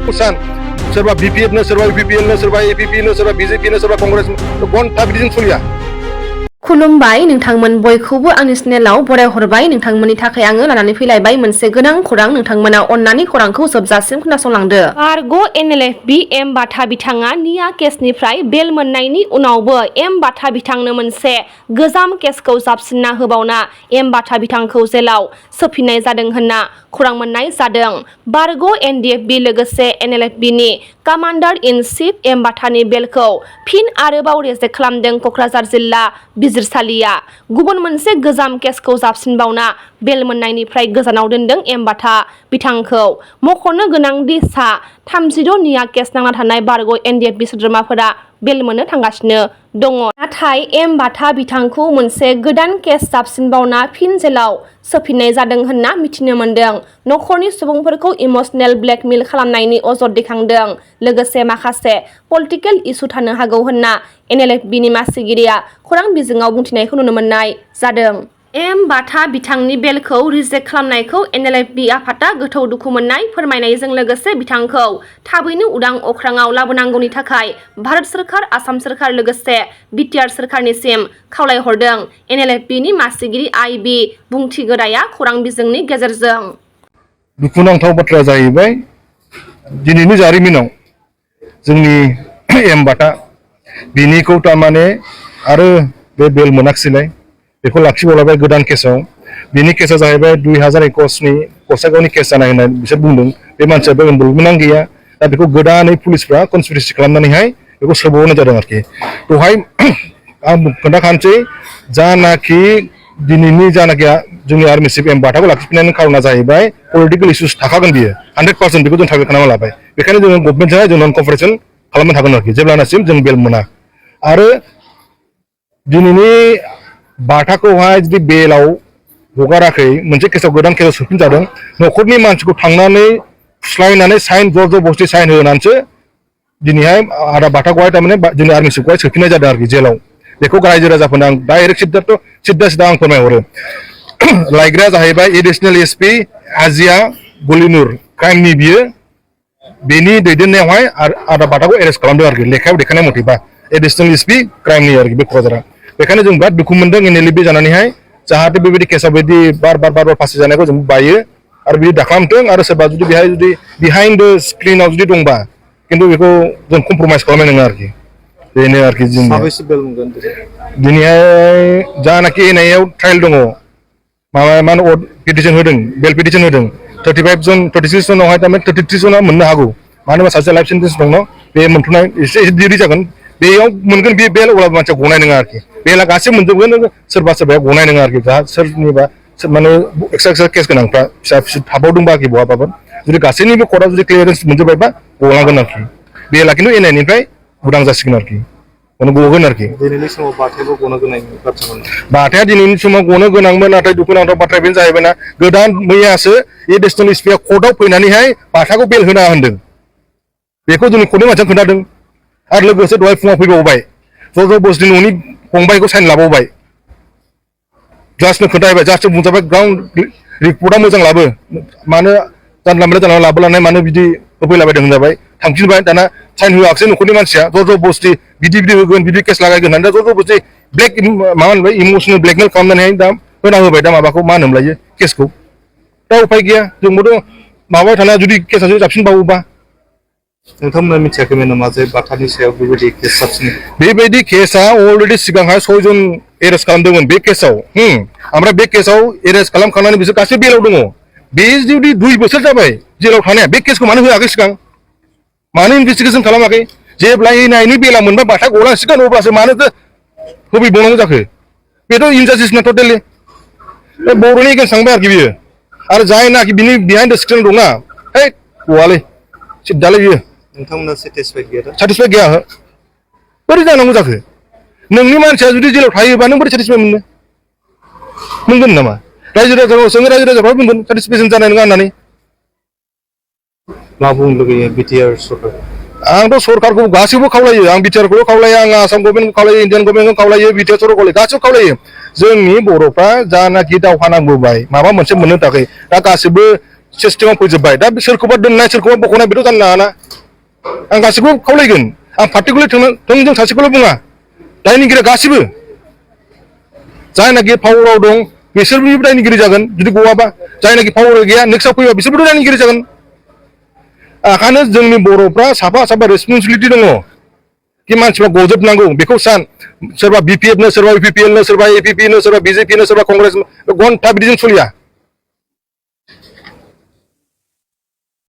सोरबा BPF नो सोरबा BPL नो सोरबा APP नो सोरबा BJP नो सोरबा कंग्रेस घन्टा बिदिजों सोलिया खुलुमबाय नोंथांमोन बयखौबो आंनि चेनेलाव बरायहरबाय नोंथांमोननि थाखाय आङो लानानै फैलायबाय मोनसे गोनां खौरां नोंथांमोना अन्नानै खौरांखौ जोबजासिम खोनासंलांदो बारग' NLFB M.BAtha बिथाङा निया केसनिफ्राय बेल मोननायनि उनावबो M.BAtha बिथांनो मोनसे गोजाम केसखौ जाबसिनना होबावना M.BAtha बिथांखौ जेलाव सोफिननाय जादों होनना खौरां मोननाय जादों बारग' NDFB लोगोसे NLFBनि कामान्डार इन चिफ M.BAthaनि बेलखौ फिन आरोबाव रेजेक्ट खालामदों क'क्राझार जिल्ला बिजिरसालिया गुबुन मोनसे गोजाम केसखौ जाबसिनबावना बेल मोननायनिफ्राय गोजानाव दोनदों M.BAtha बिथांखौ मख'नो गोनांदि सा 36 निया केस नांना थानाय बारग' NDFB सोद्रोमाफोरा बेल मोननो थांगासिनो दङ नाथाय M.BAtha बिथांखौ मोनसे गोदान केस जाबसिनबावना फिन जेलाव सोफिननाय जादों होनना मिथिनो मोनदों नखरनि सुबुंफोरखौ इमोसनेल ब्लेकमेल खालामनायनि अजद दैखांदों लोगोसे माखासे पलिटिकेल इसु थानो हागौ होनना NLFBनि मासिगिरिया खौरां बिजोङाव बुंथिनायखौ नुनो मोननाय जादों M.BAtha बिथांनि बेलखौ रिजेक्ट खालामनायखौ NLFB आफादा गोथौ दुखु मोननाय फोरमायनायजों लोगोसे बिथांखौ थाबैनो उदां अख्राङाव लाबोनांगौनि थाखाय भारत सोरखार आसाम सोरखार लोगोसे BTR सोरखारनिसिम खावलायहरदों NLFBनि मासिगिरि I.B. बुंथिगोराया खौरां बिजोंनि गेजेरजों दुखुनांथाव बाथ्रा जाहैबाय दिनैनि जारिमिनाव जोंनि M.BAtha बिनिखौ थारमाने आरो बे बेल मोनाखिसैलाय बेखौ लाखिबावलायबाय गोदान केसाव बिनि केसा जाहैबाय 2021 नि गसाइगावनि केस जानाय होनना बिसोर बुंदों बे मानसिया बे इनभल्भमेन्ट गैया दा बेखौ गोदानै पुलिसफ्रा कनस्पिरेसि खालामनानैहाय बेखौ सोबावनाय जादों आरोखि दहाय आं खोन्थाखानोसै जानाखि दिनैनि जानाखि जोंनि आर्मि चिफ M.BAthaखौ लाखिफिननायनि खारना जाहैबाय पलिटिकेल इशुस थाखागोन बियो 100% बेखौ जों टारगेट खालामना लाबाय बेखायनो जोङो गभर्नमेन्टजों जों नन कपारेसन खालामनो थागोन आरोखि जेब्लानासिम जों बेल मोना आरो दिनैनि बाथाखौहाय जुदि बेलाव हगाराखै मोनसे केसाव गोदान केसाव सोफिनजादों नखरनि मानसिखौ थांनानै फुस्लायनानै साइन जबरदस्ति साइन होनानैसो दिनैहाय आदा बाथाखौहाय थारमाने जोंनि आर्मि चिफखौहाय सोफिननाय जादों आरोखि जेलाव बेखौ रायजो राजाफोरनो आं डाइरेक्ट सिदा आं फोरमायहरो लायग्राया जाहैबाय एडिशनेल SP आजिया गलिनुर क्राइमनि बियो बेनि दैदेननायावहाय आदा बाथाखौ एरेस्ट खालामदों आरोखि लेखायाव देखायनाय मथेबा एडिशनेल SP क्राइमनि आरोखि बे क'क्राझारा बेखायनो जों बिराद दुखु मोनदों NLFB जानानैहाय जाहाथे बेबायदि केसाव बिदि बार फासि जानायखौ जों बायो आरो बिदि दाखालामथों आरो सोरबा जुदि बेहाय जुदि बिहाइन्ड द स्क्रिनाव जुदि दंबा खिन्थु बेखौ जों कमप्रमाइस खालामनाय नङा आरोखि बेनो आरोखि जों दिनैहाय जानाखि NIA ट्रायल दङ माबा मा होनो पिटिसन होदों बेल पिटिसन होदों 35 जन 36 जनावहाय थारमाने 33 जना मोननो हागौ मानो होनबा सासे लाइफ सेन्टेन्स दङ बे मोनथ'नाय एसे दिरि जागोन बेयाव मोनगोन बे बेल अब्लाबो मानसिया गनाय नङा आरोखि बेला गासैबो मोनजोबगोन सोरबा सोरबाया गनाय नङा आरोखि दा सोरनिबा माने एक्सट्रा केस गोनांफ्रा फिसा फिसा थाबावदोंबा आरोखि बहाबाबो जुदि गासैनिबो कर्टआव जुदि क्लियारेन्स मोनजोबबायबा गलांगोन आरोखि बेला खिन्थु NIAनिफ्राय उदां जासिगोन आरोखि गगोन आरोखि दिनैनि समाव बाथायाबो गनो गोनां बाथ्रामोन बाथाया दिनैनि समाव गनो गोनांमोन नाथाय दुखुनांथाव बाथ्राया बेनो जाहैबायना गोदान मैयासो एडिशनेल SPआ कर्टआव फैनानैहाय बाथाखौ बेल होना होनदों बेखौ जोंनि कर्टनि मानसिया खोन्थादों आरो लोगोसे दहाय फुङाव फैबावबाय जबरदस्ति न'नि फंबायखौ साइन लाबावबाय जास्टनो खोन्थाहैबाय जास्टनो बुंजाबाय ग्राउन्ड रिपर्टआ मोजां लाबो मानो जानला मोनला लाबोलानाय मानो बिदि होफैलाबायदों होनजाबाय थांफिनबाय दाना साइन होआखिसै न'खरनि मानसिया जबरदस्ति बिदि होगोन बिदि केस लागायगोन होननानै जबरदस्ति ब्लेक माबा होनबाय इमोसनेल ब्लेकमेल खालामनानै दा होना होबाय दा माबाखौ मा होनोमोनलायो केसखौ दा उफाय गैया जोंबोथ' माबाबाय थाना जुदि केसा जुदि जाबसिनबावोबा नोंथांमोना मिथियाखैमोन नामा जे बाथानि सायाव बेबायदि केस जाबसिनो बेबायदि केसा अलरेडि सिगांहाय 6 जन एरेस्ट खालामदोंमोन बे केसाव ओमफ्राय बे केसाव एरेस्ट खालामखांनानै बिसोर गासै बेलाव दङ बे जुदि 2 बोसोर जाबाय जेलाव थानाया बे केसखौ मानो होआखै सिगां मानो इनभेस्टिगेसन खालामाखै जेब्ला NIAनि बेला मोनबाय बाथा गलांसिगोन अब्लासो मानोथो होफैबावनांगौ जाखो बेथ' इनजास्टिसना टटेलि बर'नि एगेन्स्ट थांबाय आरोखि बियो आरो जायनाखि बिनि बिहाइन्ड द स्क्रिन दंना है गवालै सिद्धालै बियो नोंथांमोना सेटिसफाइड गैया बोरै जानांगौ जाखो नोंनि मानसिया जुदि जेलाव थायोबा नों बोरै सेटिसफाइड मोनगोन नामा रायजो राजाफ्रा सोङो रायजो राजाफ्रा बुंगोन सेटिसफेक्सन जानाय नङा होननानै मा बुंनो लुगैयो BTR सरकार आंथ' सरकारखौ गासैबो खावलायो आं BTRखौल' खावलायो आं आसाम गभर्नमेन्टखौ खावलायो इन्डियान गभर्नमेन्टखौ खावलायो BTR सरकारखौ गासैबो खावलायो जोंनि बर'फ्रा जानाखि दावहा नांबोबाय माबा मोनसे मोननो थाखाय दा गासैबो सिस्टेमाव फैजोब्बाय दा सोरखौबा दोननाय सोरखौबा बख'नाय बेथ' जानो नाङाना आं गासैखौबो खावलायगोन आं पार्टिकुलार थोंजों सासेखौल' बुङा दायनिगिरिया गासिबो जायनाखि पावाराव दं बिसोरबो दायनिगिरि जागोन जुदि गवाबा जायनाखि पावार गैया नेक्स्टआव फैबा बिसोरबो दायनिगिरि जागोन ओंखायनो जोंनि बर'फ्रा साफा साफा रेसपन्सिबिलिटि दङ कि मानसिफ्रा गजोबनांगौ बेखौ सान सोरबा BPF नो सोरबा UPPL नो सोरबा APP नो सोरबा BJP नो सोरबा कंग्रेस घन्टा बिदिजों सोलिया